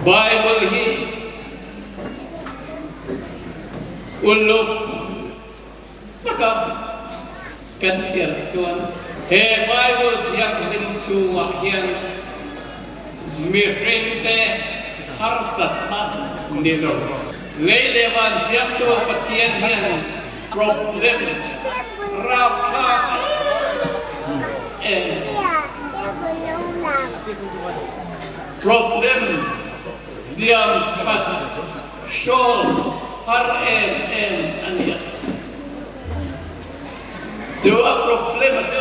Bible hi uluk taka kan chhiar chuan he Bible Thianghlim chhungah hian mihringte harsatna ni lo. Lei leh van siamtu Pathian hian problem rapthlak em em problem siam that hrawl har em em a nia. Chu a problem a chu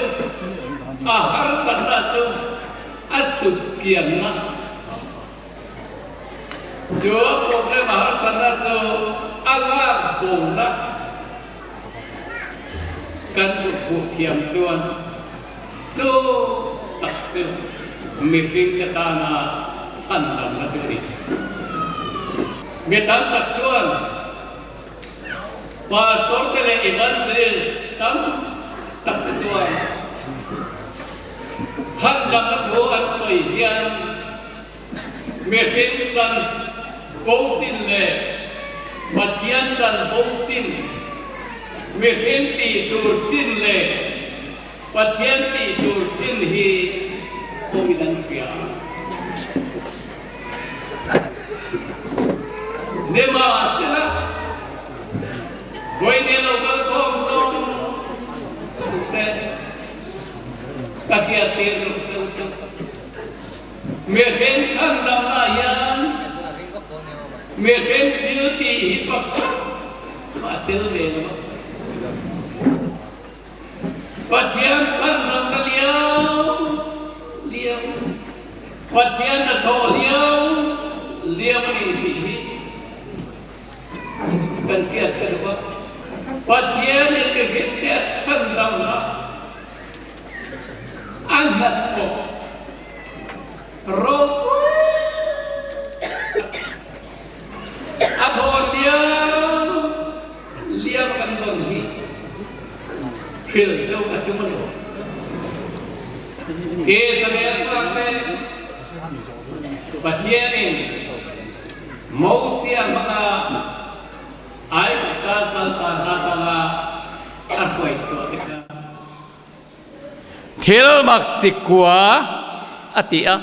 a harsatna chu a sut kianna. Chu a problem a harsatna chu a lak bona kan zuk hmuh thiam chuan chu tak chu mihringte tana chhan damna chu a ni. Mi tam tak chuan Pastor te leh evangelist tam tak te chuan Thandamna thu an sawi hian mihring chan bo chin leh Pathian chan bo chin, mihring tih tur chin leh Pathian tih tur chin hi awmin an hria. Nimahsela, vawiin lo kal khawm zawng zawng te ka hriattir duh chu chu mihring chhandamna hian mihring thil tih hi pakhat mah a tel ve lo a. Pathian chhandamna liau liau, Pathian hnathawh liau liau a ni tih hi kan hriat ka duh a. Pathianin mihringte a chhandamna a hnathawh ropui tak a thawh liau Liam kan don hi hril cu a tum a lo. Israel fate Pathian in Moses hmanga Aigupta salta hna tangah a hruai chuah tikah thil mak cikua a ti a.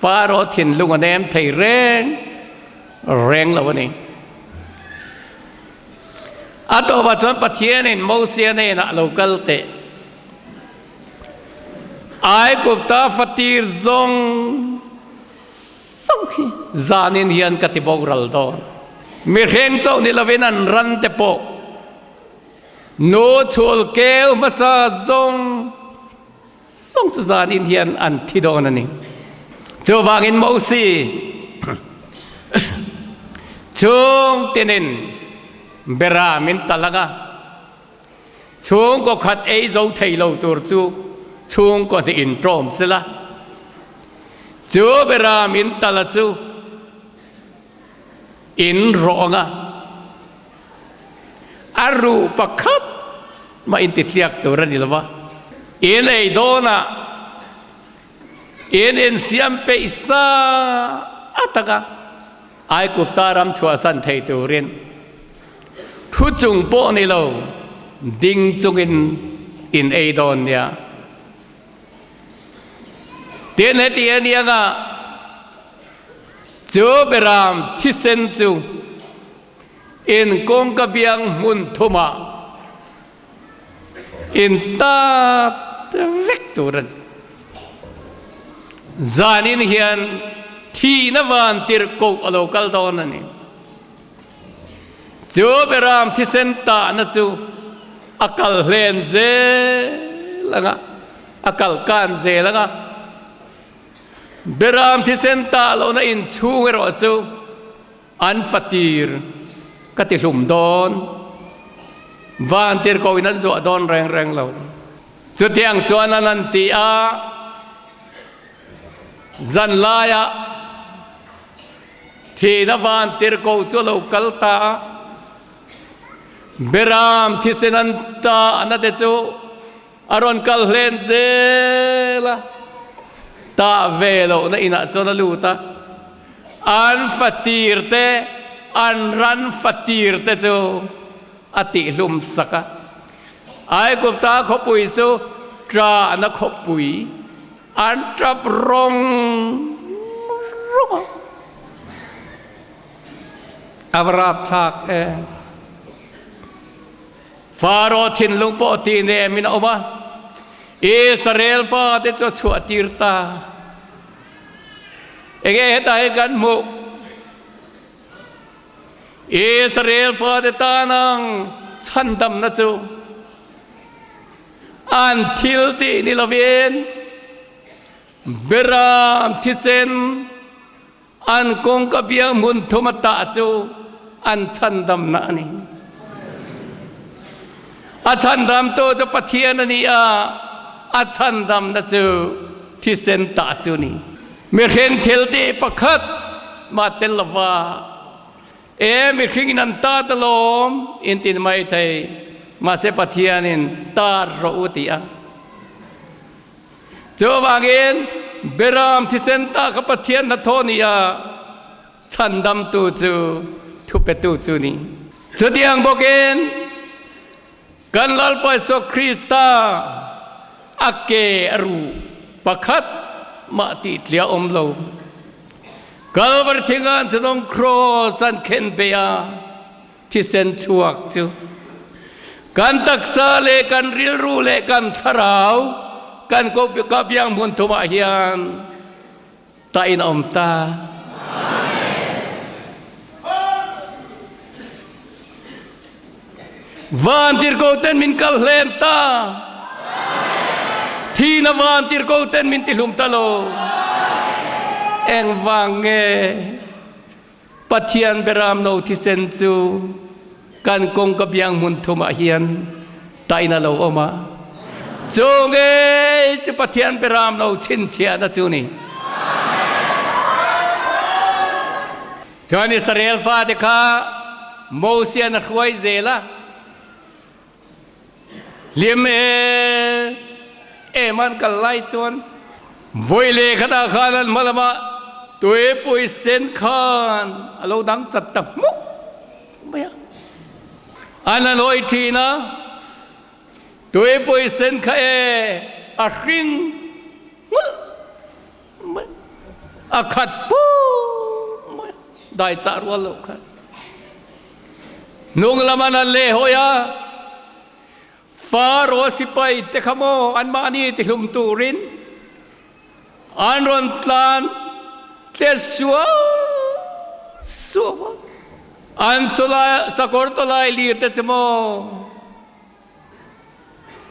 Faro thinlung a nem thei reng reng lo a ni. A tawpah chuan Pathianin Mosia hnenah lo kal teh. Aigupta fatir zawng zawng hi zanin hian ka ti boral dawn. Mihring chauh ni lovin an ran te pawh nu chhul keu hmasa zawng Sawng chu zanin hian an thi dawn a ni. Chuvangin Mosi chhung tinin bera min tal ang a, chhungkaw khat ei zo thei lo tur chu chhungkaw hnih in ṭawm sela, chu bera min tala chu in rawh ang a, A ruh pakhat mah in titliak tur a ni lo va, in ei dawnah in insiam peih sa a taka Aigupta ram chhuahsan thei turin thu chung pawh ni lo ding chungin in ei dawn nia. Tin, heti a ni anga chu beram thisen chu In kawngka biang hmun thumah in tat vek tur a ni. Zanin hian thihna van tirhkoh a lo kal dawn a ni. Chu beram thisen tahna chu a kal hlen zel ang a, a kal kan zel ang a. Beram thisen tah lohna inchhung erawh chu An fatir ka ti hlum dawn. Van tirhkoh in an zuah dawn reng reng lo. Chutiang chuan an an ti a, zan laiah thihna van tirhkoh chu a lo kal ta a, Beram thisen an ta na te chu a rawn kal hlen zel a, tah ve lohna inah chuan a lut a. An fatir te, an ran fatir te chu a tihhlum sak a. Aigupta khawpui chu ṭahna khawpui an ṭap rawng rawng a. A va rapthlak em! Faro thinlung pawh tih nemin a awm a, Israel fate chu a chhuahtir ta. Enge hetah hi kan hmuh? Israel fate tan ang chhandamna chu an thil tih ni lovin Beram thisen An kawngka biak hmun thum a tah cu an chandamnak a ni. A chandamtu cu Pathian a ni a, a chandamnak cu thisen tah cu ni. Mihring thil ti pakhat mah tel lova e mihring in an ta talawm in tin mai thei mahse Pathian in tar rawh u ti a. Chuvangin Beram thisen ta kha Pathian hnathawh ni ah chhandamtu cu thupetu cu ni. Chutiang bawkin kan Lalpa Jesuh Krista a ke a ruh pakhat mah ti tlia um lo. Kalvari thing ah cun cross an khen pe ah thisen chuak cu kan taksa le kan rilru le kan thlarau kan ka biang hmun thum ah hian ta in a um ta. Van tir ko ten min kal hlen ta. Thi na van tir ko ten min ti hlum ta lo. Eng vang nge Pathian Beram No thisen cu kan kong ka biang hmun thum ah hian tain a lo um a. Cu ngei cu Pathian Beram No chinchiahna cu ni. Cun Israel fate kha Moses a hruai zel a. Hlim e em an kal lai chuan voi le khat ah khan an hma lamah tuipui sen khan a lo dang chat ta hmuk mai a. An an hawi ṭhin a, tuipui sen kha e a hring ngulh mai a khat pu mai dai chah rual lo khan. Hnung lam an an leh hawi a, Faro sipai te kha maw anmahni tihlum turin an rawn tlan tlet suau suau a. An sakawr tawlai lir te chu maw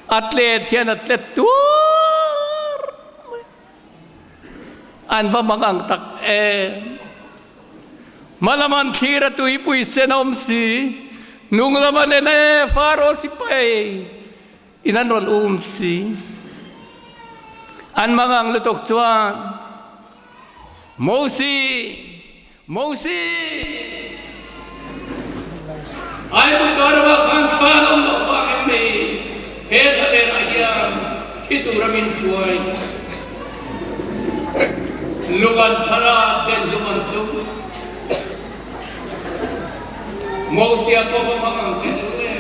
a tlet hian a tlet tuar mai. An va mangang tak em. Hmalam an thlir a tuipui sen a awm si, hnunglam an en e Faro sipai in an rawn um si. An mangang lutuk chuan, Mosi, Mosi! Aigupta ramah khan thlan awm loh vangin mi he thlaler ah hian thi tura min hruai. Lung an thar a, den hlum an tum. Mosia pawh va hmang ang teh lul e.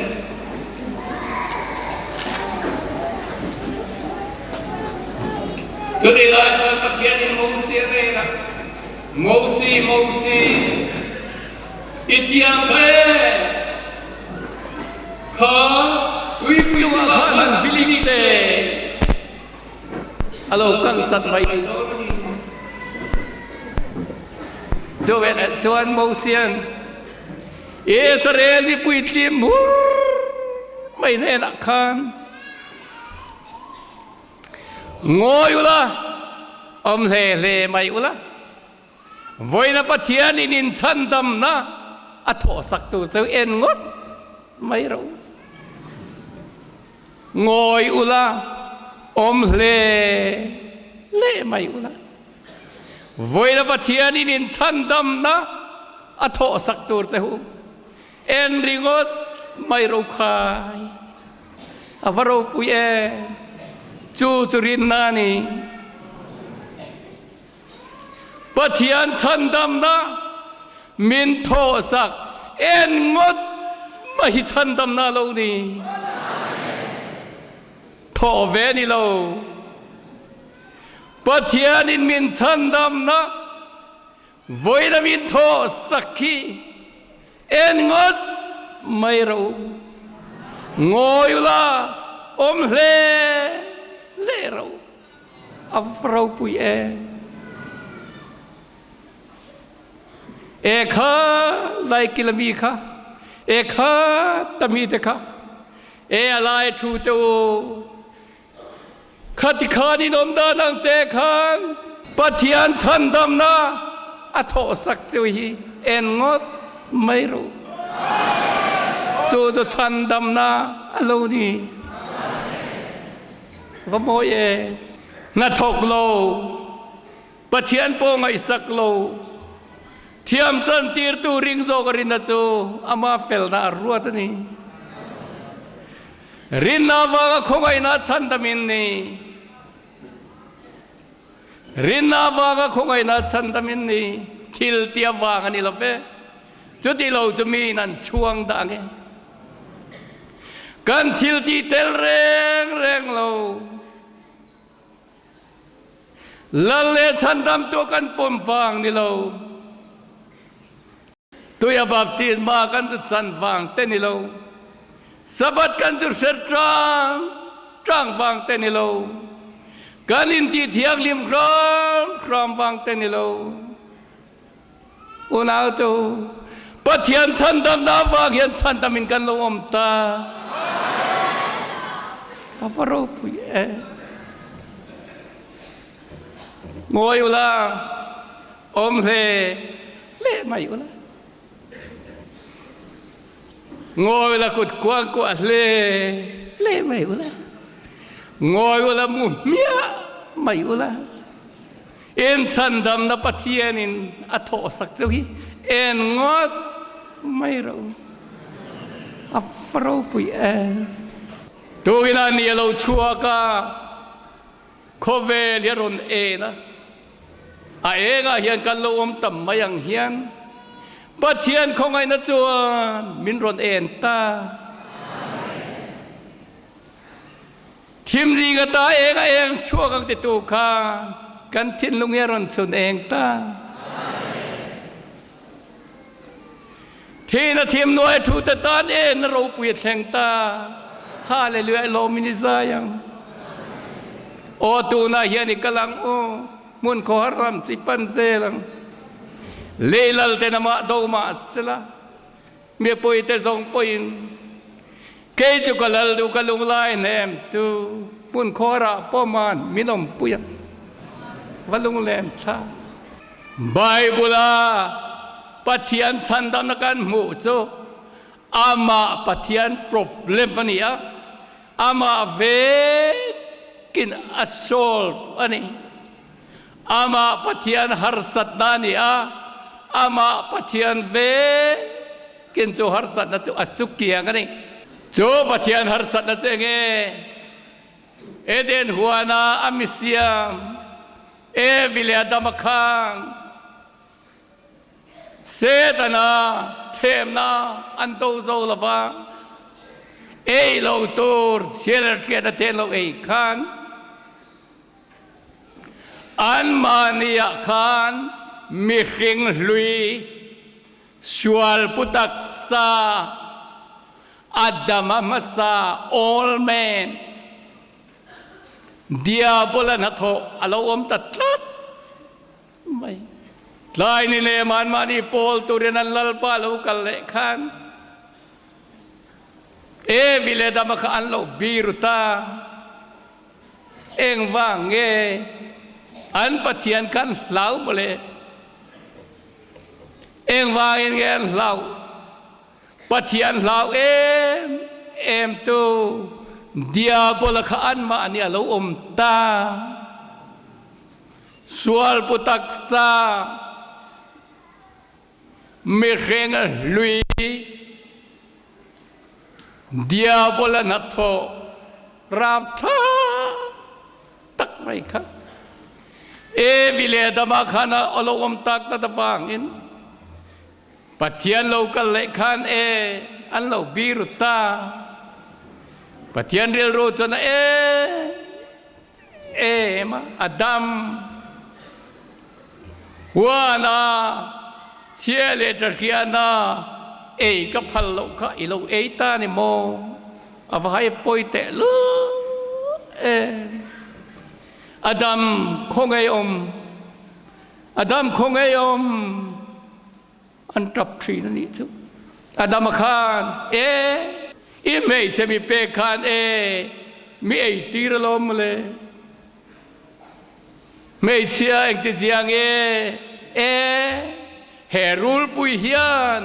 Chutih lai chuan Pathianin Mosia hnenah, Mosi, Mosi, i tiang kha e, kha tuipui chungah khan han bilik teh. A lo kal cat mai Cu veleh chuan Mosian Israel mipui tlim hur mai hnenah khan ngawi ula, awm hle hle mai ula, vawiina Pathian in in chhandamna a thawhsaktu chu en ngawt mai rawh u. Ngawi ula, awm hle hle mai ula. Vawiina Pathianin in chhandamna a thawhsak tur che hu. En ringawt mai rokhai. A va ropui em! Chu chu rinna a ni. Pathian chhandamna min thawhsak en ngawt mai hi chhandamna a lo ni. Thawh ve ni lo. Pathianin min chhandamna vawiina min thawhsak hi en ngawt mai rawh u. Ngawi ula awm hle hle rawh u. A va ropui e. E kha lai kila mi kha, e kha ta mi te kha, e a lai thu te u. Khati khan in awm dan ang te khan Pathian chhandamna a thawhsak chu hi en ngawt mai rawh. Chu chu chhandamna a lo ni. Va mawi e. Hnathawk lo, Pathian pawh ngaihsak lo, thiam chantirtu ring zawk a rinna chu ama felna a ruat a ni. Rinna avanga khawngaihna chhandamin ni. Rinna avanga khawngaihna chhandamin ni. Thil ti avang a ni lo ve. Chuti lo chu miin an chhuang dah ang e. Kan thil ti tel reng reng lo. Lal leh chhandamtu kan pawm vang ni lo. Tuia baptisma kan chu chan vang te ni lo. Sabbath kan chu hre tlang tlang vang te ni lo. Kan inti thianghlim hram hram vang te ni lo. Unau chu Pathian chhandamna vang hian chhandamin kan lo awm ta. A va ropui e. Ngawi ula, awm hle hle mai ula. Ngawi ula kut kuang kuah hle hle mai ula. Ngawi ula mu hmiah mai ula. In chhandamna Pathianin a thawhsak cheu hi en ngawt mai rawh u. A va ropui em! Tukin ni a lo chhuak a, khawvel hi a rawn en a, a engah hian kan lo awm tam mai ang hian Pathian khawngaihna chuan min rawn en ta. Thim zinga ta eng a eng chhuak ang titu khan kan thinlung hi a rawn chhun eng ta. Thihna thim nuai thu te tan en a ropui a thleng ta. Hallelujah lawmin i zai ang. Aw tunah hian i kal ang u. Hmun khawhar ram chi pan zel ang. Lei lal ten amah do mah sela. Mipuite zawng pawhin kei chu ka lal duh ka lunglai hnem tu hmun khawrah pawman min awmpui a, va lunglen thla. Bible-a Pathian chhandamna kan hmuh chu amah Pathian problem a ni a, amah vekin a solve a ni. Amah Pathian harsatna a ni a, amah Pathian vekin chu harsatna chu a su kiang a ni. Chu Pathian harsatna chu enge? Eden huana a misiam Evi leh Adama khan Setana thlemna an do zo lo va, ei lo tur chhiar hriatna te an lo ei khan, Anmahniah khan mihring hlui sual pu taksa Adama hmasa, old man, Diabola hnathawh a lo awm ta tlat mai. Tlai ni lem anmahni pawl turin an Lalpa lo kal leh khan Evi leh Adama kha an lo biru ta. Engvang nge an Pathian khan hlau mawle? Engvangin nge an hlau? Pathian hlau em em tu Diabola kha anmahni a lo awm ta. Sual pu taksa Mihring hlui Diabola hnathawh rapthlak tak mai kha. Evi leh Adama khan a lo awm tak nat avangin Pathian lo kal leh khan e an lo biru ta. Pathian rilru chuan a em em a, Adam huan a chhia leh ta hrian a ei ka phal loh kha i lo ei ta ni maw? A va hai pawi teh luh em. Adam khawngaih awm, Adam khawngaih awm an tap thin a nih chu. Adama khan e i hmeichhe mi pek khan e mi ei tir alawm mawle. Hmeichhia engti zia nge e he rulpui hian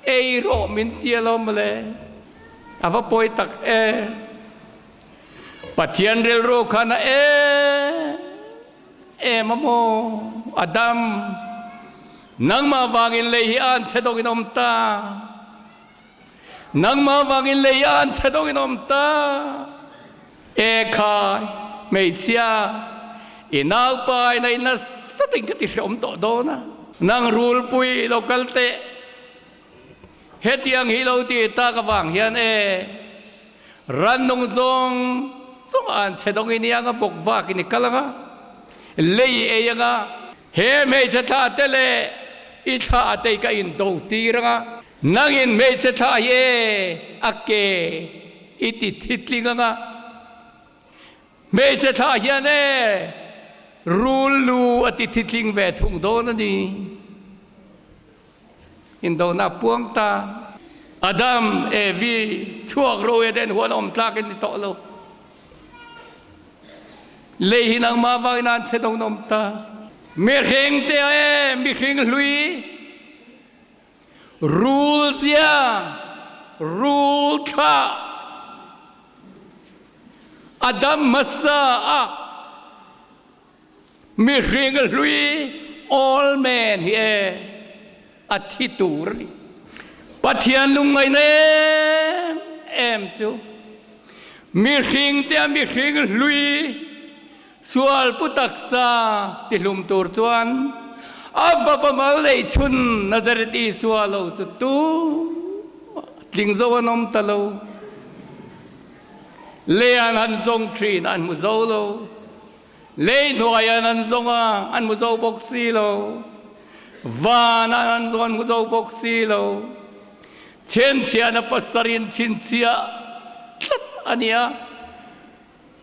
ei rawh min ti alawm mawle. A va pawi tak e. Pathian rilru khan a em em a maw? Adam, nangmah vangin lei hi an chhe dawkin awm ta. Nangmah vangin lei hi an chhe dawkin awm ta. E khai, hmeichhia, i naupai na i nasa takin ka ti hreawm tawh dawn a. Nang rulpui lo kal teh. Hetiang hi lo ti tak avang hian e, rannung zawng zawng an chhe dawng i nia anga bawk vak in i kal anga, lei i ei anga, he hmeichhe thla te leh i thla a tei ka in do tir anga, nangin hmeichhe thla hi e a ke i ti thitling anga, hmeichhe thla hian e rul lu a ti thitling ve thung dawn a ni. Indona puang ta. Adam, Evi, chhuak ro Eden huan awm tlak in ni tawh lo. Lei hi nangmah vangin an che dawng awm ta. Mihring te e, mihring hlui, rul zia, rul thlah, Adam hmasa a Mihring hlui old man hi e a thi tur a ni. Pathian lungngaihna em em chu mihring te a mihring hlui sual pu taksa tihlum tur chuan a fapa mal neih chhun Nazareth Isua lo chu tu tling zo an awm ta lo. Lei an han zawng thin an hmu zo lo. Lei hnuaiah an zawng a, an hmu zo bawk si lo. Vanah an zawng an hmu zo bawk si lo. Chhenchhiahna pasarin chhinchhiah tlat a ni a.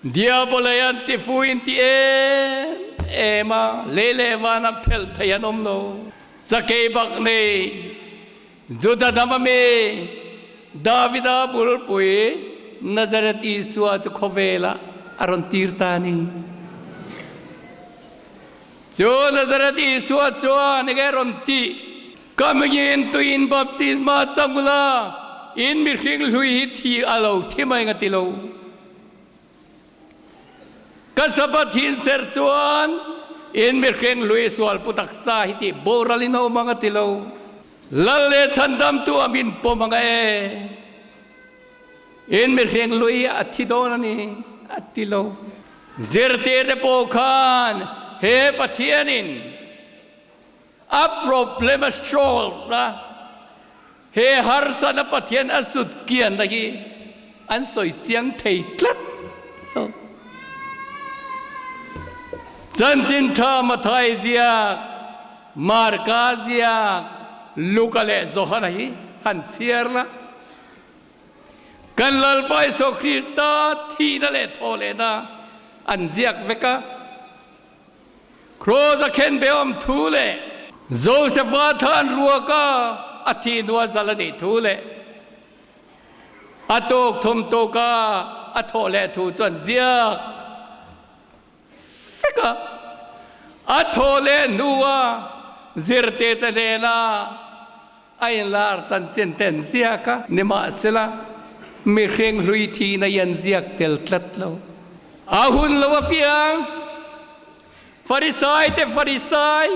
Diabolei an ti fu in ti em em a, lei leh vanah phelh thei an awm lo. Sakei bak nei Juda hnam a mi Davida bulpui Nazareth Isua chu khawvelah a rawn tir ta a ni. Chu Nazareth Isua chuan enge rawn tih? Ka mingin tuiin baptisma chang ula, in mihring hlui hi thi a lo thi mai nga ti lo. Ka Sabbath hi in ser chuan in mihring hlui sual pu taksa hi tih boral in awm ang a ti lo. Lal leh chhandamtu a min pawm ang e. In mihring hlui hi a thi dawn a ni a ti lo. Zirtirte pawh khan he Pathianin a problem a solve na he harsatna Pathian a sut kianna hi an sawi chiang thei tlat lo. Chanchin tha Mathai ziak, Marka ziak, Luka leh Johana hi han chhiar la. Kan Lalpa Isua Krista thihna leh thawhlehna an ziak vek a. Kraws a khen be awm thu leh Josefa than ruaka a thih hnua zal a nih thu leh a tuk thum tuka a thawh leh thu chuan ziak vek a. A thawh leh hnua zirtirte hnena a inlar chanchin te an ziak a. Nimahsela, mihring hlui thihna hi an ziak tel tlat lo. A hun lo apiang Farisai te Farisai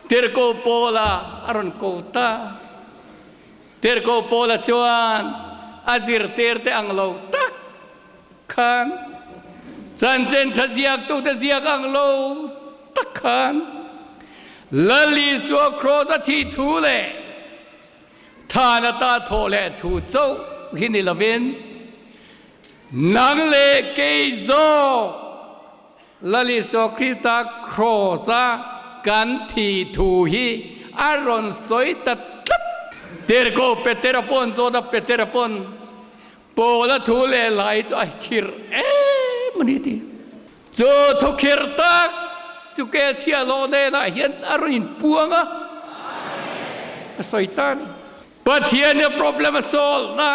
Tirhkoh Paula a rawn ko ta. Tirhkoh Paula chuan a zirtir te ang lo tak khan chanchin tha ziaktute ziak ang lo. tak khan Lal Isua Kraws a thih thu leh than ata thawh leh thu chauh hi ni lovin nang leh kei zawk Lal Isua Krista Kraws a kan thih thu hi a rawn sawi ta tlat. Tirhkoh Petera pawn zawt a Petera pawn Paula thu leh lai chu a khirh em a ni ti. Chu thu khirh tak chu ke chhia lawh nenah hian a rawn inpuang a, a sawi ta a ni. Pathian hi a problem a solve na,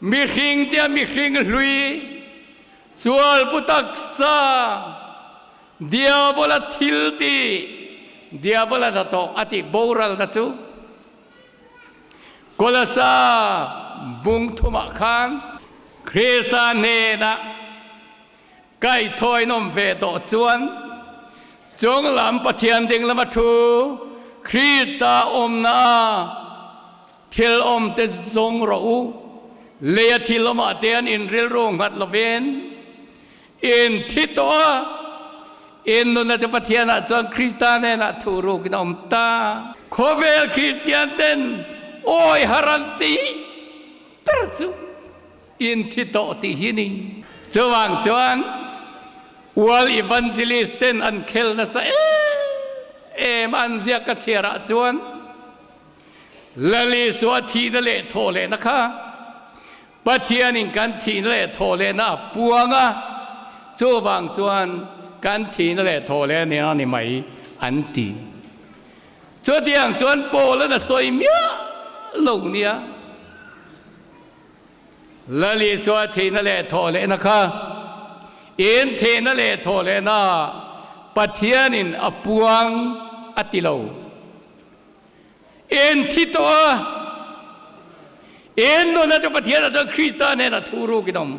mihring tia mihring hlui, sual pu taksa, diabola thil tih, diabola hnathawh a tih boralna chu, Kolasa bung thumah khan Krista hnenah kaihthawin awm ve tawh chuan chunglam Pathian ding lama thu Krista awmna thil awmte zawng rawh u, leia thil awmah te an inrilru nghat lovin In thi tawh a, in nunna chu Pathianah chuan Krista hnenah thuh rukin a awm ta. Khawvel Kristian ten awi har an tih ber chu in thi tawh tih hi ni. Chuvang chuan World Evangelist ten an khel nasa em em an ziak ka chhiarah chuan Lal Isua thihna leh thawhlehna kha Pathianin kan thihna leh thawhlehna a puang a, chuvang chuan kan thihna leh thawhleh nia ni mai an ti. Chutiang chuan Paula'n a sawi miah lo nia. Lal Isua thihna leh thawhlehna kha in thihna leh thawhlehna Pathianin a puang a ti lo. En thi tawh a, en nuna chu Pathian ah chuan Krista hnenah thu rukin awm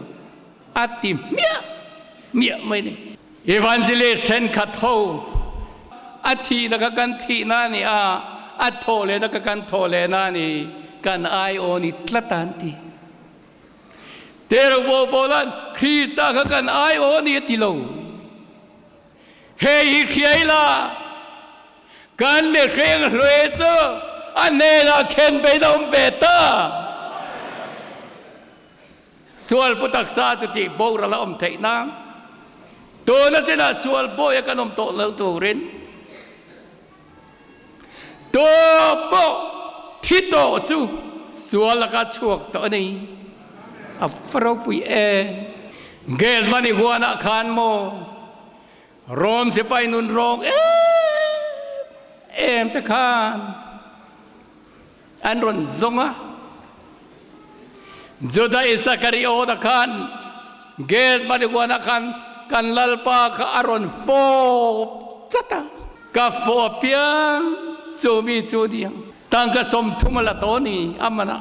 a ti hmiah hmiah mai a ni. Evangelist thenkhat ho a thihna kha kan thihna a ni a, a thawhlehna kha kan thawhlehna a ni, kan aiaw ni tlat a an ti. Tereubo Paula'n Krista kha kan aiaw a ni a ti lo. Hei hi hriai la, kan mihring hlui chu a hnenah khen bein a awm ve ta. Sual pu taksa chu tih boral a awm theih nang. Tuna chinah sual bawi a kan awm tawh lo turin tu pawh thi tawh chu sual laka chhuak tawh a ni. A va ropui e. Gethsemane huanah khan maw Rom sipai nun rawng em em te khan an rawn zawng a. Juda Isakariota khan Gethsemane huanah khan kan Lalpa kha a rawn fawp chat a. Ka fawh apiang chu mi chu ni ang. Tangka 30 a la tawh ni a man a.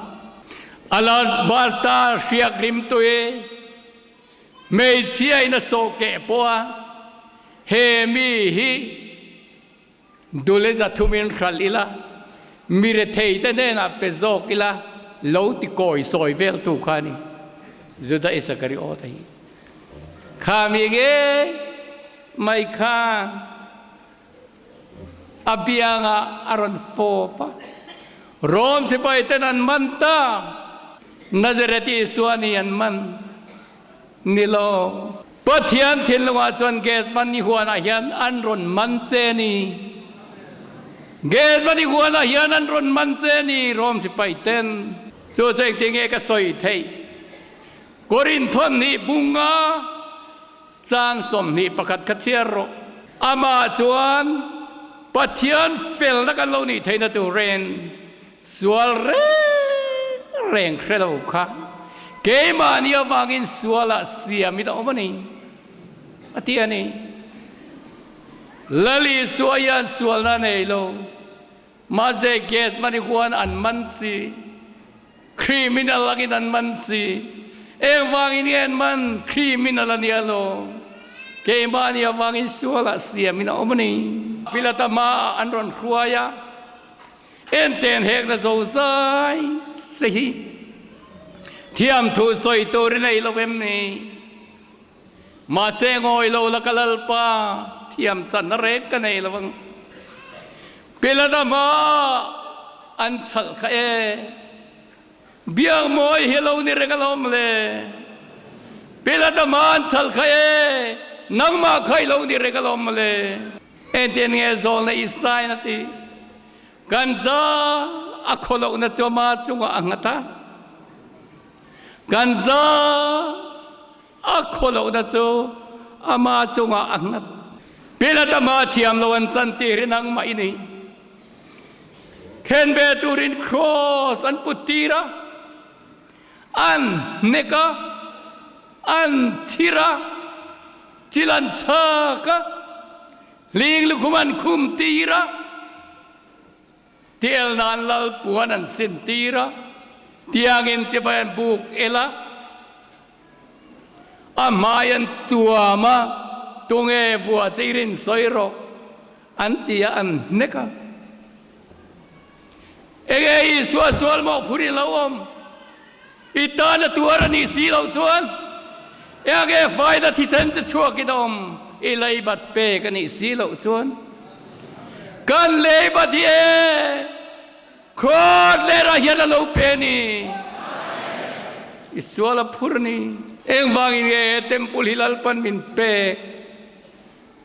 Alabaster hriak rimtui hmeichhia in a sawh keh pawh a, he mi hi dule 300 in hralh ila, mi rethei te hnenah pe zawk ila lo ti kawi sawi vel tu kha a ni. Juda Isakariota hi kha mi nge mai khan A biangah a rawn fawp a. Rom sipai ten an man ta. Nazareth Isua nih an man ni lo. Pathian thinlungah chuan Gethsemane huanah hian an rawn man che ni. Gethsemane huanah hian an rawn man che ni Rom sipai ten. Chu chu engtin nge ka sawi theih? Korinthon nih bunga Tlang 21 kha chhiar rawh. Amah chuan Pathian felna kan lo nih theihna turin sual reng reng hre lo kha keimahni avangin sualah siamin a awm a ni, a ti a ni. Lal Isua hian sualna a nei lo. Mahse Gethsemane huan an man si, criminal angin an man si. Engvangin nge an man? Criminal a nia lo. Keimahni avangin sualah siamin a awm a ni. Pilata hmaah an rawn hruai a, enten hekna zo zai che hi thiamthu sawi turin ei lo em ni? Mahse ngawi lo la ka Lalpa. thiam chan a rek ka nei lo ang. Pilata hma an chalh kha e. Biakmawi hi lo ni reng alawm le. Pilata hma an chalh kha e. Nangmah kha i lo ni reng alawm le. Engtin nge zawlna i sign a ti. Kan za a khawlohna chu ama chungah a nghat a. Kan za a khawlohna chu ama chungah a nghat. Pilat ama thiam lo an chan tir hi nangmah i ni. Khenbe turin cross an put tir a, an hnek a, an chhir a, chil an chhak a, hling lukhum an khum tir a, Tiel nan lal puan an sin tir a, tiangin chibai an buk el a, a hmai an tuam a, tunge vua che i rin sawi rawh an ti a, an hnek a. Enge Isua sual mawhphur i lo awm? I tan a tuar a nih si loh chuan enge faina thisen che chhuak in a awm? I leibat pek a nih si loh chuan kan leibat hi e Cross lerah hian a lo pe a ni. I sual a phur a ni. Engvangin nge he temple hi Lalpan min pek?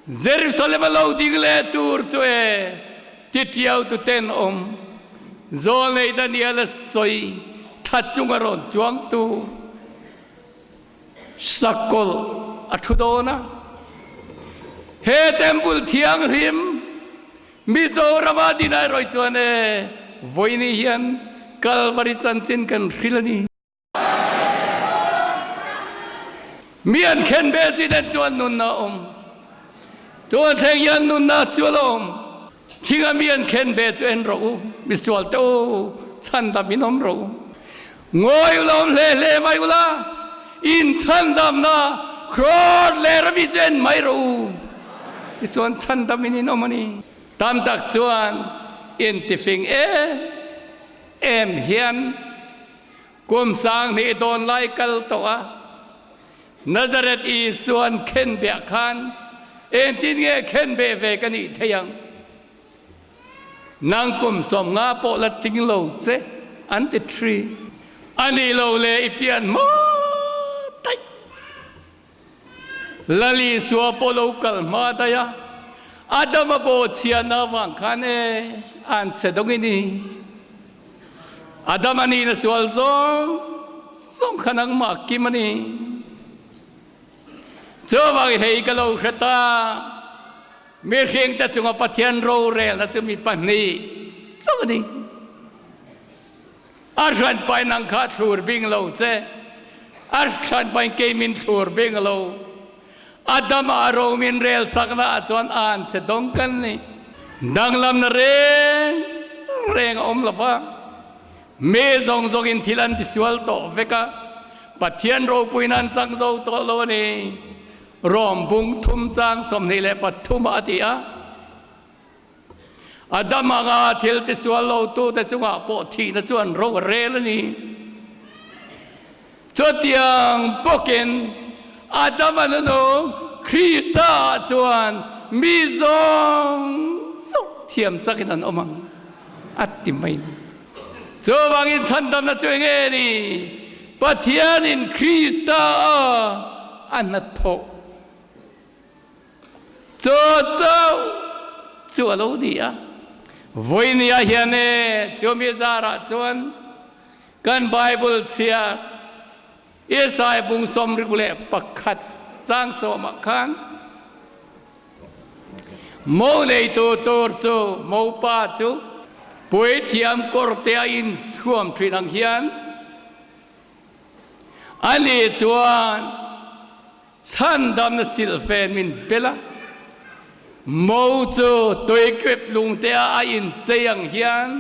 Jerusalem a lo ding leh tur chu e titiau tu ten awm Zawlnei Daniel a sawi that chung a rawn chuang tu sakawlh a thu dawn a. He temple thianghlim Mizoram a din ai rawi chuan e vawiini hian Kalvari chanchin kan hril a ni. Mi an khen ve chi den chuan nunna a awm. Tuan thleng hian nunna chu a la awm. Thinga mi an khen ve chu en rawh u, misual te u, chhandam in awm rawh u. Ngawi u la awm hle hle mai u la, in chhandamna Kraws leh rami chu en mai rawh u. Tichuan chhandam in in awm a ni. Tam tak chuan intifing em em hian Kum 2000 dawn lai kal tawh a, Nazareth Isuan khenbeh khan engtin nge khenbeh ve ka nih thei ang? Nang kum 50 pawh la ting lo che an ti thi. A nih lo le i pian hma daih. Lal Isua pawh lo kal hma daih a, Adama bawhchhiahna avang khan e an che dawng i ni. Adama nihna sual zawng zawng kha nangmah kim a ni. Chuvangin hei ka lo hre ta, mihringte chunga Pathian rorelna chu mi pahnih chauh a ni. A hranpain nang kha thlur bing lo che, a hranpain kei min thlur bing lo. Adama a ro min rel sakna ah chuan aan che dawng kan ni. Danglamna reng reng a awm lo va, mi zawng zawng in thil an tisual tawh vek a, Pathian ropuina an chang zo tawh lo a ni. Rom bung thum chang 23 ah a ti a. A dam anga thil tisual lotute chungah pawh thihna chuan ro a rel a ni. Chutiang bawkin Adama nunung Krista chuan mi zawng zawng thiam chakin an awm ang a ti mai. Chuvangin chhandamna chu eng nge ni? Pathianin Krista a a hnathawh. Chaw chauh chu a lo ni a. Vawinia hian e chumi zarah chuan kan Bible chhiar Isaiah bung 71 chang sawmah khan mo neitu tur chu mopa chu puithiam kawrte a inthuam thin ang hian ani chuan Chhandamna silhfen min bel a, mo chu tuikrip lungtea a inchei ang hian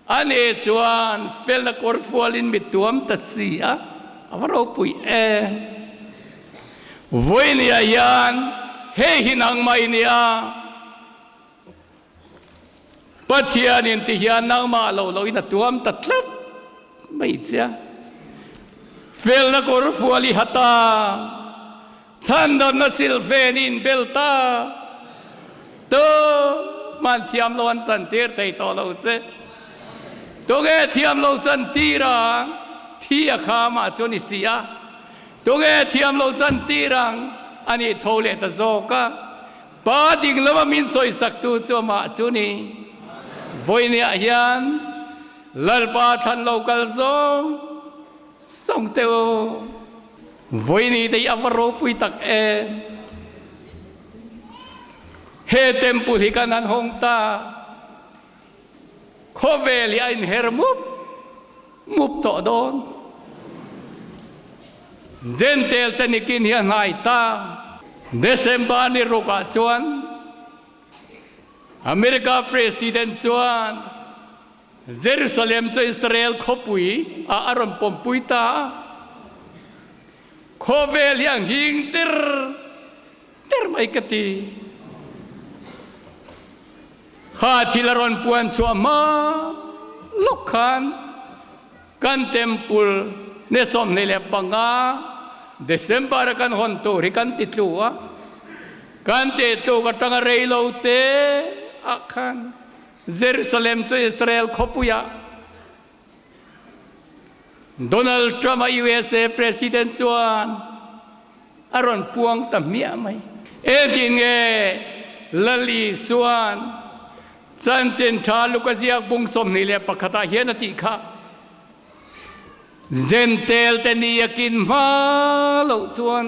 ani chuan felna kawr fualin mi tuam ta si a, a va ropui em. Vawinia hian hei hi nangmah i nia, Pathianin ti hian nangmah lo loin a tuam ta tlat mai che a. Felna kawr fual i hat a. Chhandamna silfen in bel ta tu man thiam lo an chantir thei tawh lo che. Tunge thiam lo chantir ang? Thi a kha mah chu ni si a. Tunge thiam lo chantir ang? A nih tho leh ta zawk a. Pa ding lama min sawisak tu chu amah chu ni. Vawinia hian Lalpa thlan lo kal zawng zawng teh u. Vawiini te hi a va ropui tak em! He temple hi kan han hawng ta, khawvel hi a inher mup mup tawh dawn. Jentail te nikin hi a hnai ta. December ni rukah chuan America President chuan Jerusalem chu Israel khawpui ah a rawn pawmpui ta a, khawvel hi a nghing tir tir mai ka ti. Kha thil a rawn puan chhuah hma lawk khan kan temple ni 25 December a kan hawn tur hi kan ti tlu a, kan tih tluk atanga rei lo te ah khan Jerusalem chu Israel khawpuiah Donald Trump-a USA President chuan a rawn puang ta hmiah mai. Engtin nge Lal Isua'n chanchin tha Luka ziak bung 21 ah hian a tih kha? Jentail te ni a kin hma loh chuan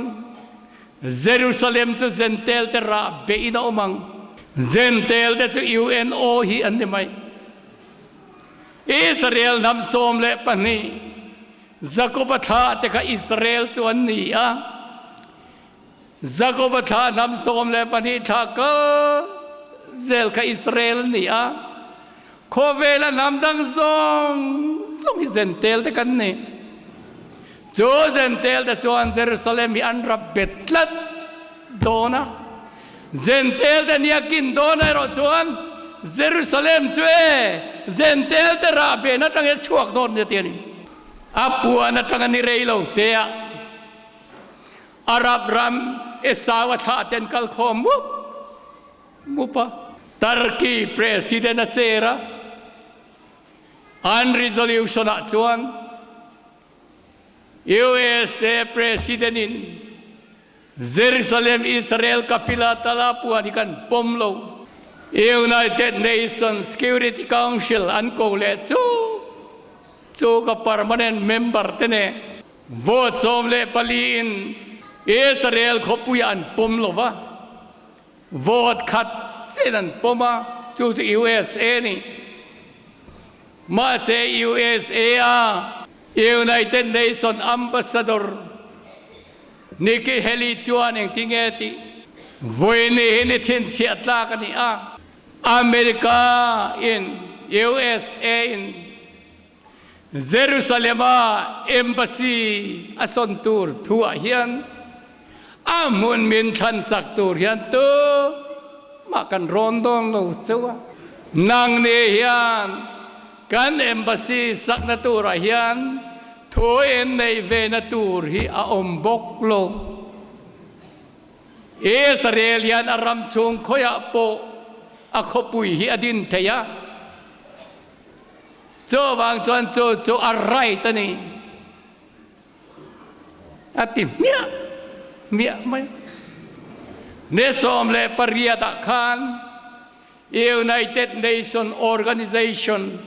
Jerusalem chu Jentail te rah beih in a awm ang. Jentail te chu UNO hi an ni mai. Israel hnam 12 Jakob-a thlah te kha Israel chu an ni a. Jakob-a thlah hnam 12 thlah kal zel kha Israel an ni a. Khawvela hnam dang zawng zawng hi Jentail te kan ni. Chu Jentail te chuan Jerusalem hi an rap bet tlat dawn a. Jentail te nia kin dawn erawh chuan Jerusalem chu e Jentail te rah ben atang hian chhuak dawn nia ti a ni. A puan atanga ni rei lo te ah Arab ram Esau a thlah ten kal khawm mup mup a. Turkey President a chair a, an resolution ah chuan USA President in Jerusalem Israel kafila tala puan hi kan pawm lo. United Nations Security Council an ko leh chu chu ka permanent member te nen Vote 14 in Israel khawpui ah an pawm lo va, vote khat chen an pawm a, chu chu USA ni. Mahse USA a United Nation Ambassador Nikki Haley chuan engtinge tih vawi ni hi ni chhinchhiah tlak a ni a, America in USA in Jerusalem-a embassy a sawn tur thuah hian a hmun min thlansak tur hian tumah kan rawn dawn lo cheu a. Nang ni hian kan embassy sakna turah hian thu in neih vena tur hi a awm bawk lo. Israel hian a ram chhung khawiah pawh a khawpui hi a din thei a. Chuvang chuan chu chu a right a ni a ti hmiah hmiah mai. Ni 18 ah khan United Nation Organization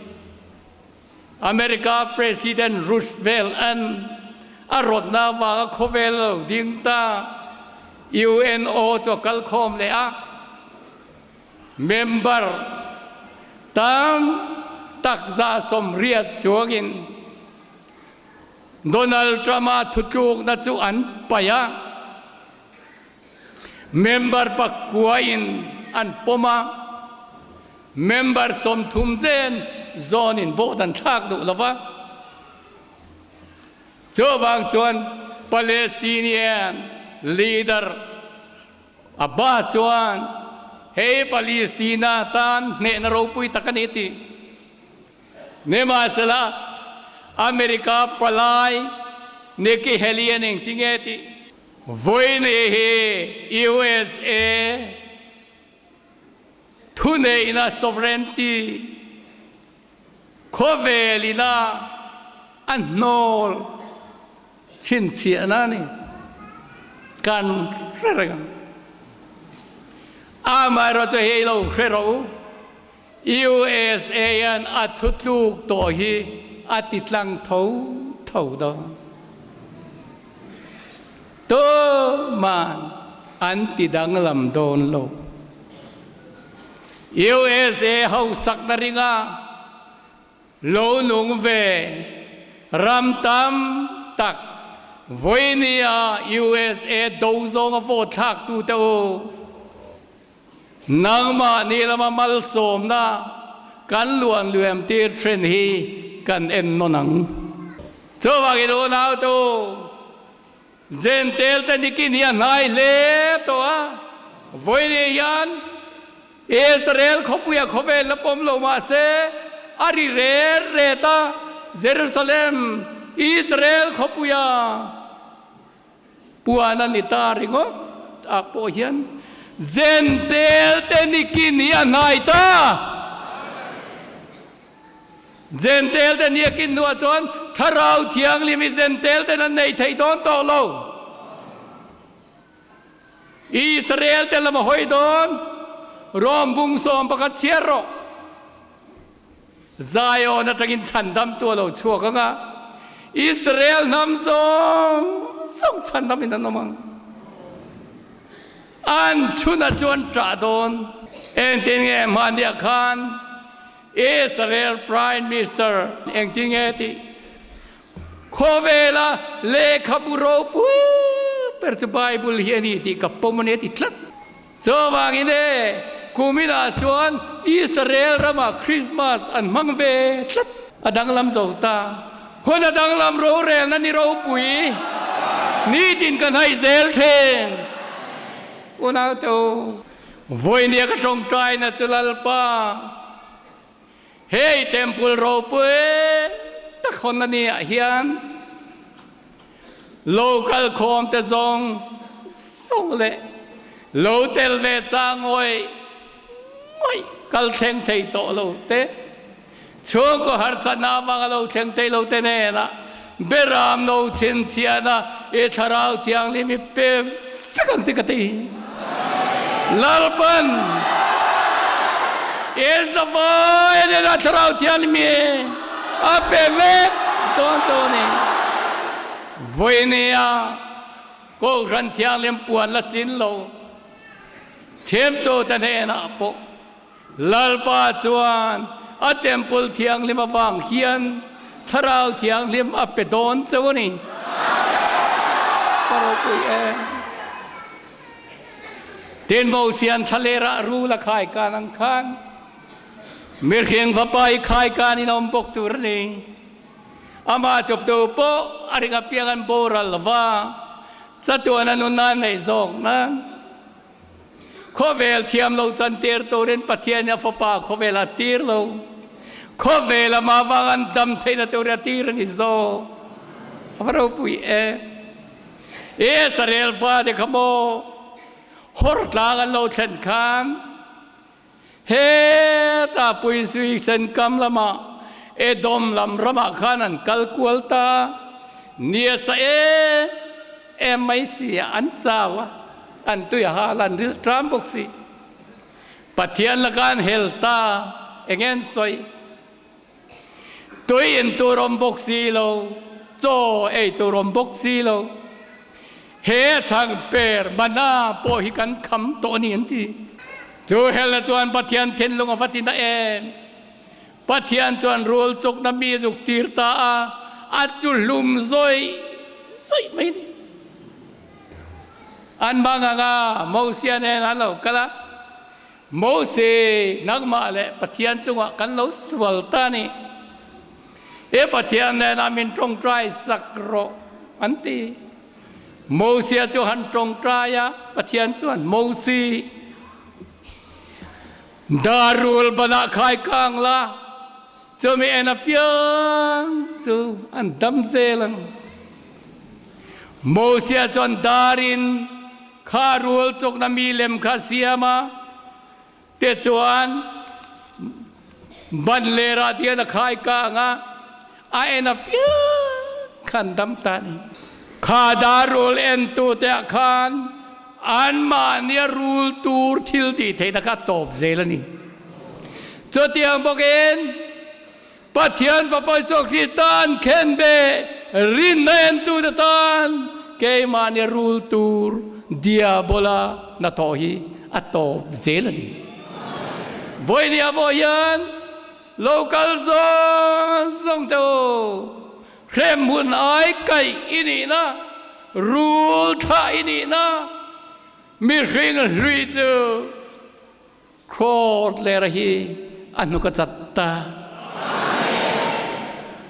America President Roosevelt an a rawtna avanga khawvel lo ding ta UNO chu a kal khawm leh a. Member tam tak 180 chuangin Donald Trump-a thutlukna chu an paih a, member pakuain an pawm a, member 30 zen zawnin vote an thlak duh lo va. Chuvang chuan Palestinian leader Abba chuan, Hei Palestina tan hnehna ropui tak a ni ti. Nimahsela, America palai Nikki Haley an engti nge ti? Vawiin hi USA thuneihna sovereignty khawvel ina a hnawl chhinchhiahna a ni. Kan hre reng ang. Amaherawhchu hei lo hre rawh u, USA hian a thutluk tawh hi a ti tlang tho tho dawn. Tuman an ti danglam dawn lo. USA hausakna ringa lo nung ve ram tam tak vawinia USA do zawnga vote thlaktute u Nangmahni lama malsawmna kan luan luam tir thin hi kan en nawn ang. Chuvangin unautu, Jentail te nikin hi a hnai hle tawh a, vawiin hian Israel khawpuia khawvel la pawm lo mah se a ri ret ret a, Jerusalem, Israel khawpuia Puan a ni ta ringawt ah pawh hian Jentail te nikin hi a hnai ta. Jentail te niakin hnuah chuan Thlarau Thianghlim hi Jentail ten an nei thei dawn tawh lo. Israel te lam a hawi dawn, Rom bung 11 chhiar rawh. Zion atangin chhandamtu a lo chhuak ang a, Israel hnam zawng zawng chhandamin an awm ang. An chhunah chuan ṭah dawn. Engtin nge hmahniah khan Israel Prime Minister engtin nge tih khawvela lehkhabu ropui ber chu Bible hi a ni tih ka pawm a ni a ti tlat. Chuvangin e, kuminah chuan Israel ramah Krismas an hmang ve tlat. A danglam zo ta. Hun a danglam rorelna ni ropui nitin ka hnaih zel thin. Unaute u, vawinia ka tawngtaina chu Lalpa, hei temple ropui tak hawn a niah hian Lo kal khawm te zawng zawng leh lo tel ve cha ngawih ngawih kal thleng thei tawh lo te, chhungkaw harsatna avanga lo thleng thei lo te hnenah Beram no chhinchhiahna i Thlarau Thianghlim i pe vek ang che ka ti. Lalpan in zavai hnenah Thlarau Thianghlim hi a pe vek dawn chu a ni. Vawinia Kohhran Thianghlim puan la sin lo thiamtute hnenah pawh Lalpa chuan a Temple Thianghlim avang hian Thlarau Thianghlim a pe dawn cheu a ni. Ka ropui e. Tin Mosian thlalerah rul a khai kan ang khan mihring fapa i khai kan in awm bawk tur a ni. Amah chawptu pawh a ring apiang an boral lova, chatuan a nunna neih zawk nan. Khawvel thiam lo chantir turin Pathian a fapa khawvel a tir lo. Khawvel ama vang an dam theihna tur a tir a ni zawk. A va ropui em. Israel fate kha maw hawr tlang an lo thlen khan Heta Puisui Senkam lamah Edom lam ramah khan an kal kual ta. Nia sa em em mai si a, an chau a, an tui a hal a, an ril tram bawk si. Pathian laka an hel ta, eng nge an sawi? Tui in tur awm bawk si lo, chaw ei tur awm bawk si lo. He changper mana pawh hi kan kham tawh a ni an ti. Chu helna chuan Pathian thinlung a va ti na em? Pathian chuan rul chukna mi zuk tir ta a, a chu hlum zawih zawih mai a ni. An bang anga Mosia nen an lo kal a, Mose, nangmah leh Pathian chungah kan lo sual ta a ni. He Pathian hnenah min tawngtai sak rawh, an ti. Mosia chu han tawngtai a, Pathian chuan, Mosi, darul banah khai kang la, chumi en apiang chu an dam zel ang. Mosia chuan darin kha rul chukna mi lem kha siam a, tichuan ban lerah tian a khai kang a, a en apiang khan dam ta a ni. Kha dar rul entute ah khan anmahnia rul tur thil tih theihna kha a tawp zel a ni. Chutiang bawkin Pathian Fapa Isua Krista an khen ve rinna entute tan keimahnia rul tur diabola hnathawh hi a tawp zel a ni. Vawinia pawh hian lo kal zawng zawng teh u, hrem hun ai kaih i nihna, rul thlah i nihna, mihring hlui chu Khawt lera hi a hnuk a chat ta.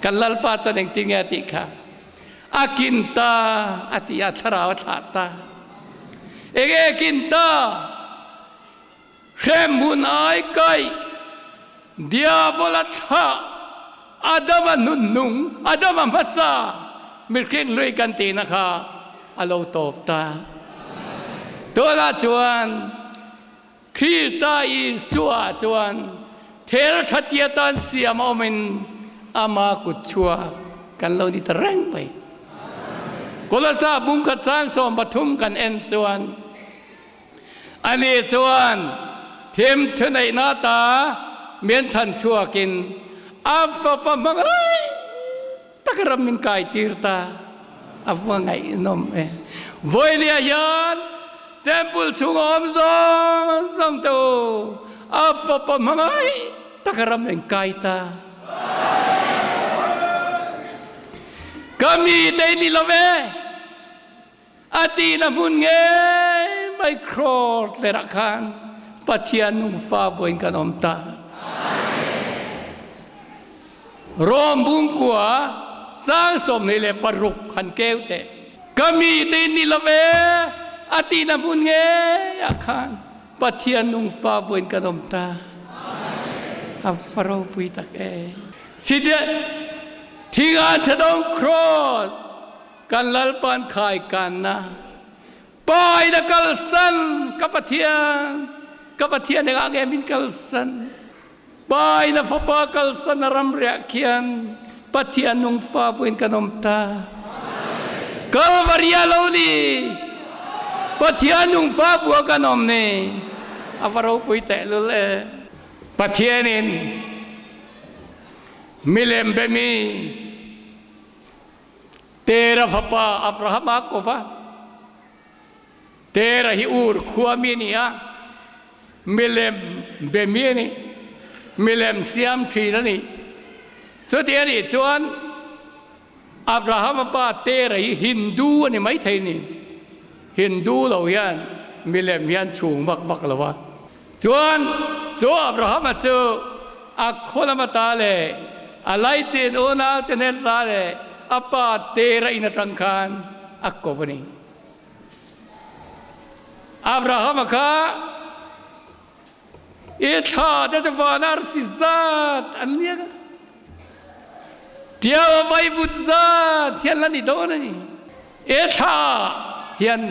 Kan Lalpa chuan engtin nge a tih kha? A kin ta a ti a, thlarau a thlah ta. Enge a kin ta? Hremhmun ai kaih, diabol a thlah, Adama nunnung, Adama hmasa mihring hlui kan tihna kha a lo tawp ta. Tunah chuan Krista Isua chuan thel tha tia tan siam a awmin ama kut chhuak kan lo ni ta reng mai. Kolosa bungkhat chang 13 kan en chuan Ani chuan thim thuneihna ta min chhan chhuakin a fapa hmangaih tak ram min kai tir ta. A va ngaihnawm e. Vawilia hian temple chhung a awm zawng zawng te u, a fapa hmangaih tak ram min kai ta. Ka mite i ni lo ve. A tihna hmun ngei mai Kraws lerah khan Pathian nufa vawiin kan awm ta. Rom bungkua chang 26 han keu teh. Ka mite in ni lo ve, a tihna hmun ngei ah khan Pathian nungfa vawiin kan awm ta. A va ropui tak e. Thinga chhadawng Kraws Kan Lalpan khai kanna Pa in a kalsan ka Pathian ka Pathian engah nge min kalsan Pa in a fapa kalsan a ram riah khian Pathian nung fa puin kan awm ta Kalvaria lo ni Pathian nung fa bua kan awm ni a va ropui tehlul e Pathianin milem be mi Tera fapa Abraham a ko va. Tera hi Ur khua mi a ni a, milem be mi a ni, milem siam thin a ni. Chuti a nih chuan Abraham a pa Tera hi Hindu a ni maithei ni. Hindu lo hian milem hian chhung vak vak lo a. Chuan chu Abrahama chu a khaw lama ta leh a laichin unaute hnen ta leh a pa Tera in atang khan a ko a ni. Abrahama kha i thla te chu van arsi zat an ni a, tiau a vaivut zat hian la ni dawn a ni. He thla hian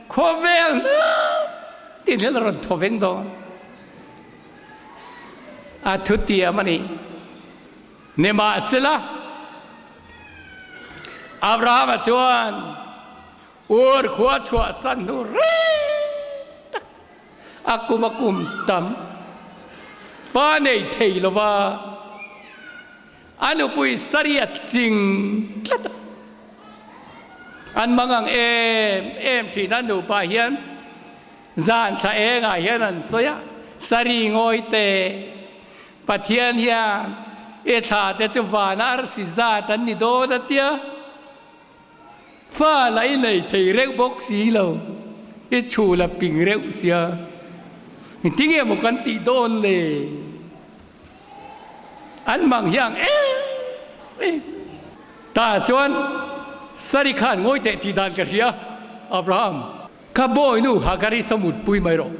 khawvel hnam tin hian a rawn thaw veng dawn. A thutiam a ni. Nimahsela, Abrahama chuan Ur khua chhuahsan hnu reng tak a kum a kum tam fa nei thei lova A nupui Sari a ching tlat a, an mangang em em thin a, nupa hian zan thla engah hian an sawi a, Sari ngawi te, Pathian hian i thla te chu vana arsi zat an ni dawn a tia, fa la i nei thei reuh bawk si lo, i chhul a ping reuh sia, engtinge maw kan tih dawn le? An mang hiang em em. Tah chuan Sari khan ngawi teh tih dan ka hria, Abraham, ka bawinu Hagari saw mutpui mai rawh.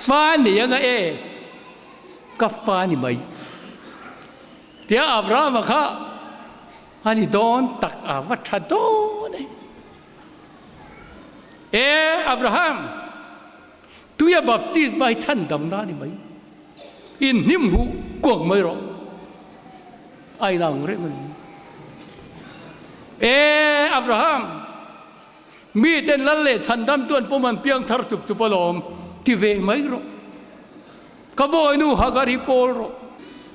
Fa nei anga e, ka fa ni mai. Tia Abrahama kha a ni dawn tak a va tha dawn e. E Abraham, tuia baptisma hi chhandamna a ni mai. In hnim huh kuang mai rawh. A inang reng a ni. E Abraham, miten lal leh chhandamtu an pawm an piang thar sup sup alawm, ti ve mai rawh. Ka bawinu Hagar hi pawl rawh.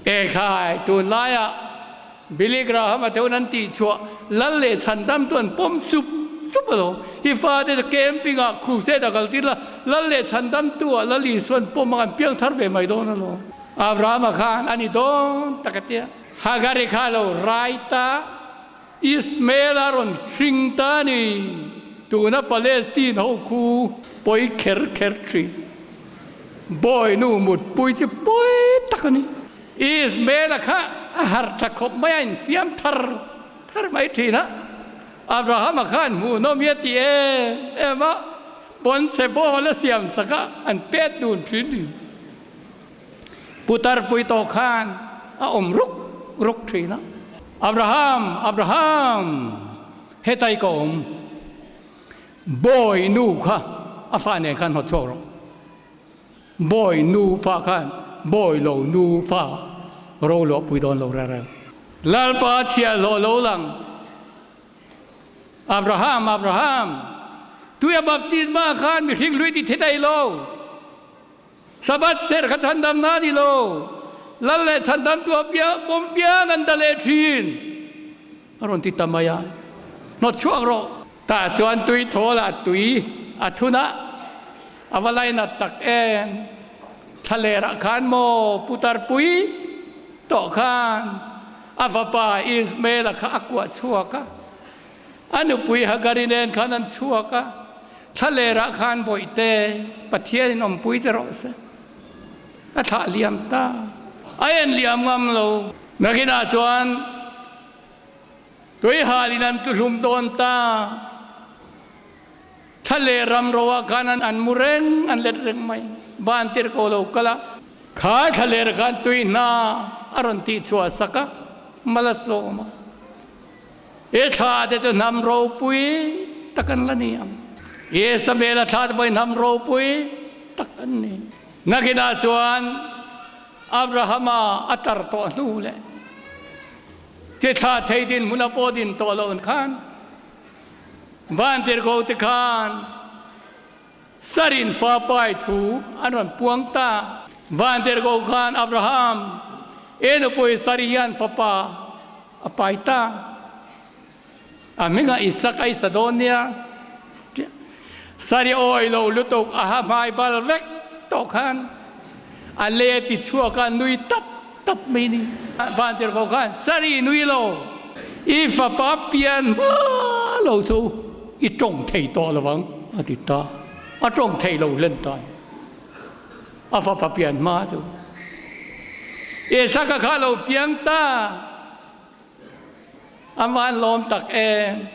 Ekhai, tunlaiah Billy Graham-a te hun an tihchhuah lal leh chhandamtu an pawm sup sup alawm. I fate chu camping-ah crusade a kaltir la, lal leh chhandamtu ah Lal Isua an pawm ang an piang thar ve mai dawn alawm. Abraham-a khan a ni dawn tak a tia. Hagar-i kha a lo rai ta, Ismael-a rawn hring ta a ni. Tuna Palestine ho khu pawi kher kher thin. Bawi nu mutpui chu pawi tak a ni. Ismael-a kha a har tha khawp mai a, infiam thar thar mai thin a. Abraham-a khan hmuhnawm hi a ti em em a, pawnchhe ball a siam sak a, an pet dun thin ni. Putar pui tawh khan a awm ruk ruk thin a. Abraham, Abraham, hetai ka awm. Bawi nu kha a fa nen khan hnawt chhuak rawh. Bawi nu fa khan bawi lo nu fa ro luah pui dawn lo reng reng. Lalpa chhiahhlawh lo lang. Abraham, Abraham, tuia baptisma khan mihring hlui ti thei thei lo. Sabbath serh kha chhandamna a ni lo. Lal leh chhandamtu a piang pawm piang an da leh thin. A rawn ti ta mai a, Hnawt chhuak rawh. Tah chuan tui thawl ah tui a thun a, a va lainat tak em. Thlaler ah khan maw putar pui tawh khan a vapa Ismael-a kha a kuah chhuak a, a nupui Hagari nen khan an chhuak a, thlaler ah khan bawihte Pathian in awmpui che rawh se. A thlah liam ta. A en liam ngam lo. Nakinah chuan Tuihal in an tuhlum dawn ta. Thla leh ram ro ah khan an an mu reng, an let reng mai. Van tir ko lo kal a. Kha thla ler khan tui hna a rawn tih chhuah sak a, mal a sawm a. He thla te chu hnam ropui tak an la ni ang. Isabela thla te pawh hi hnam ropui tak an ni. Nakinah chuan Abrahama a tar tawh hnu leh chi thla thei dinhmun a pawh din tawh loh khan Vantirhkoh te khan Sarin fa pai thu an rawn puang ta. Vantirhkoh khan Abraham e nupui Sari hian fapa a pai ta. A hmingah Isak a isa dawn nia. Sari awi lo lutuk a ha hmai bal vek tawh khan a le ti chhuak a nui tat tat mai ni. Vantirhkoh khan Sari nui lo, i fapa pian hma lo chu i tawng thei tawh lo vang a ti ta. A tawng thei lo hlen ta a fapa pian hma chu. Isaka kha lo piang ta. A van lawm tak em.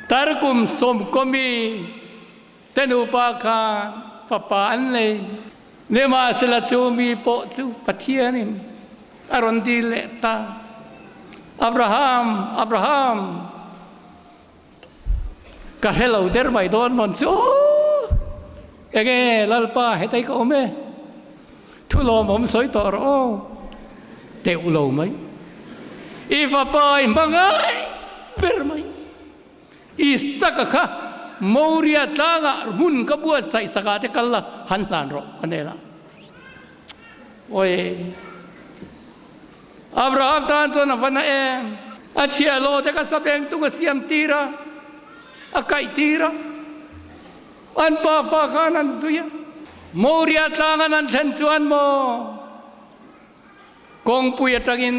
Tarkum sawmkawmi te nupa khan fapa an nei. Nimahsela chu mi pawh chu Pathianin a rawn dil leh ta. Abraham, Abraham, ka hre lo der mai dawn mawn chu aw. Enge Lalpa hetai ka awm e. Thu lawmawm sawi tawh rawh aw. Teuh lo mai. I fapa i hma ngai ber mai. Isaka kha Moria tlangah hmun ka buatsaih sakah te kal la han hlan rawh ka hnenah. Awi. Abraham tan chuan a va na em? A chhiahhlawh te kha sabeng tung a siam tir a, a kaih tir a. An pa fa khan an zui a. Moria tlang an an thlen chuan maw kawngpui atangin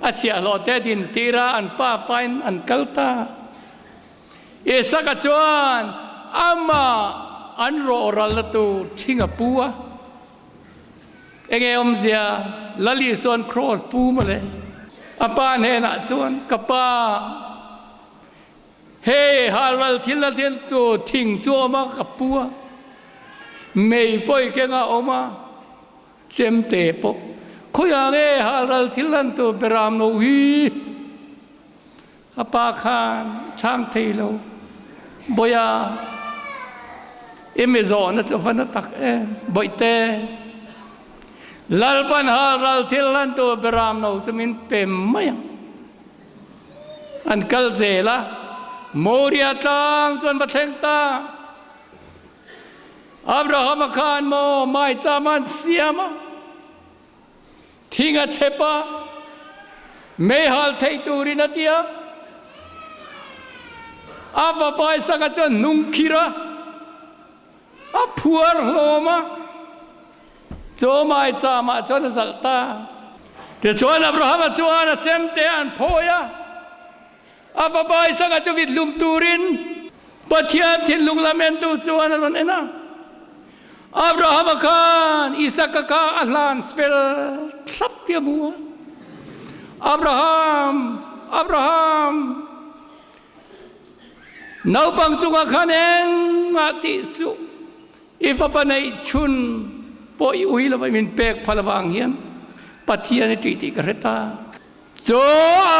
a chhiahhlawh te din tir a, an pa fain an kal ta. Isaka chuan amah an rawhralna tur thing a pu a. Enge awmzia? Lali chuan kraws pu mawle. A pa hnenah chuan, Ka pa, hei halral thil a thil tu thing chu a awm a, ka pu a. Mei pawh i keng a awm a, chemte pawh. Khawiah nge halral thil lan tur beram lo hi? A pa khan chhang thei lo. Bawiha, i mi zawhna chu va na tak em, Bawihte. Lalpan hal ral thil hlan tur beram no chu min pe mai ang. An kal zel a, Moria tlang chuan va thleng ta. Abrahama khan maw maicham an siam a, thing a chep a, meihal theih turin a ti a. A fapa Isaka chuan hnung khir a, a phuar hlawm a, chaw maichamah chuan a zalh ta. Tichuan Abrahama chuan a chemte an phawi a, A fapa Isaka chu vit hlum turin Pathian thinlung lam entu chuan a rawn en a. Abrahama khan Isaka kha a hlan fel thlap tih a hmu a. Abraham, Abraham, naupang chungah khan engmah tih suh, i fapa neih chhun pawh i ui lo va, min pek phal avang hian Pathian i tih tih ka hre ta. Cu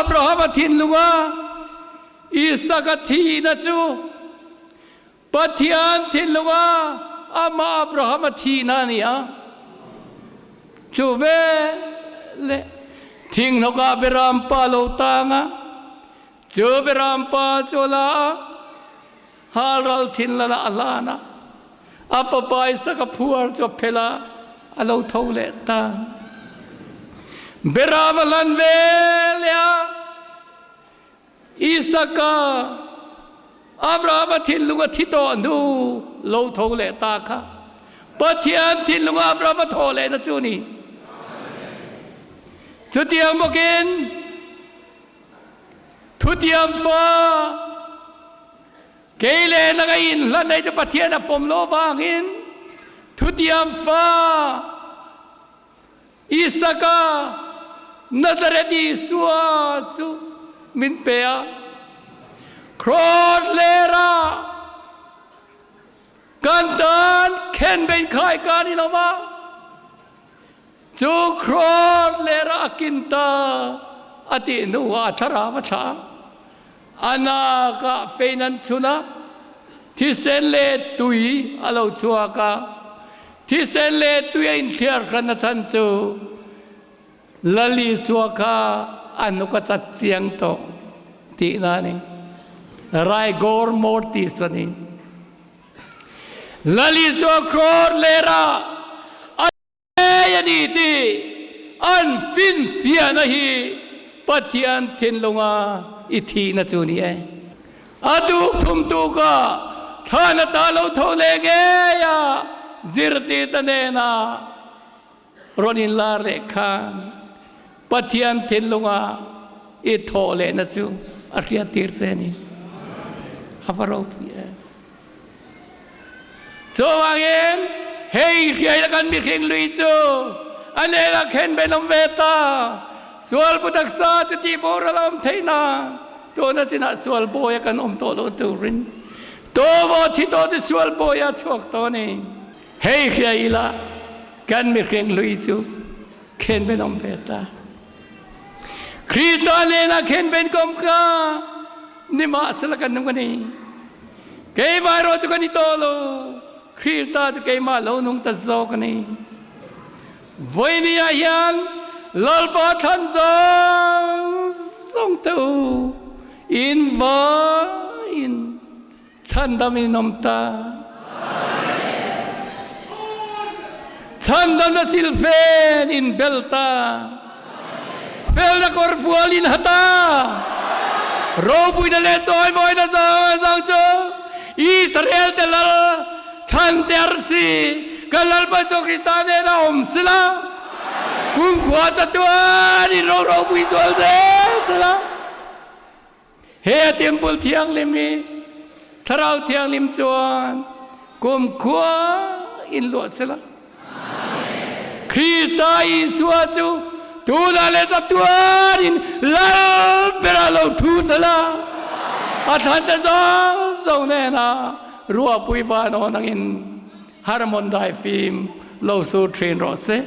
Abraham a thinlung ah Isak a thihna cu Pathian thinlung ah amah Abraham a thihna a ni a. Cu ve le thinghnawk ah beram pa lo tang ah cu beram pa cu a la a halral thinlal ah a hlan ah A fapa Isak a phuar cu a phel ah a lo tho leh ta. Beram a hlan ve le ah Isak a Abraham a thinlung a thi tawh hnu lo tho leh ta kha Pathian thinlung ah Abraham a thawh leh na cu ni. Chutiang bawkin thutiam fa Kei le na ka in hlan ei cu Pathian a pom lo vangin thutiam fa Isaka Nazareth Isua cu min pe a cross lera kan tan khen ben khai ka ni lo ma Cu cross lera a kin ta a ti hnu ah a thlarau a thla. A nak ah fein an chun a, thisen le tui a lo chuak a. Thisen le tui a in thliar hran a chan cu Lal Isua kha a hnuk a cat chiang tawh ti na ni. Rigor mortis a ni. Lal Isua cross lera a a ni ti an finfiahna hi Pathian thinlunga i thihna chu ni e. A tuk thum tuk ah thlan ata lo tho le ngei a zirtirte hnena rawn in lar leh khan Pathian thinlunga i thawh lehna chu a hriattir che a ni. A va ropui em. Chuvangin hei hriai la kan mihring lui chu a lehla khen ben awm ve ta. Sual bu taksa chu tih boral a awm thei na. Tuna chinah sual bawi a kan awm tawh lo turin tumaw thi tawh chu sual bawi a chhuak tawh a ni. Hei hriai ila kan mihring lui chu khen ben awm ve ta. Krista nena khen ben kom ka nimahsela kan nung a ni. Keimah erawh chu ka ni tawh lo. Krista chu keimah lo nung ta zawk a ni. Voini ah hian Lalpa thlan zawng zawng te u in vai in chhandam in awm ta. Chhandamna silfen in bel ta. Felna kawrfual in ha ta. Ropuina leh chawimawina zawng zawng chu Israel te lal thlan te arsi kan Lalpa Jesuh Krista nen a awm sila. Kumkhua chatuan in ro ropui zual zel sila. He a temple thianghlim hi Thlarau Thianghlim chuan kumkhua in luah sela. Krista Isua chu tunah leh chatuan in Lal berah lo thu sela. A thlante zawng zawng hnenah ruahpui vanawn angin Harmon daifim lo sur thin rawh se.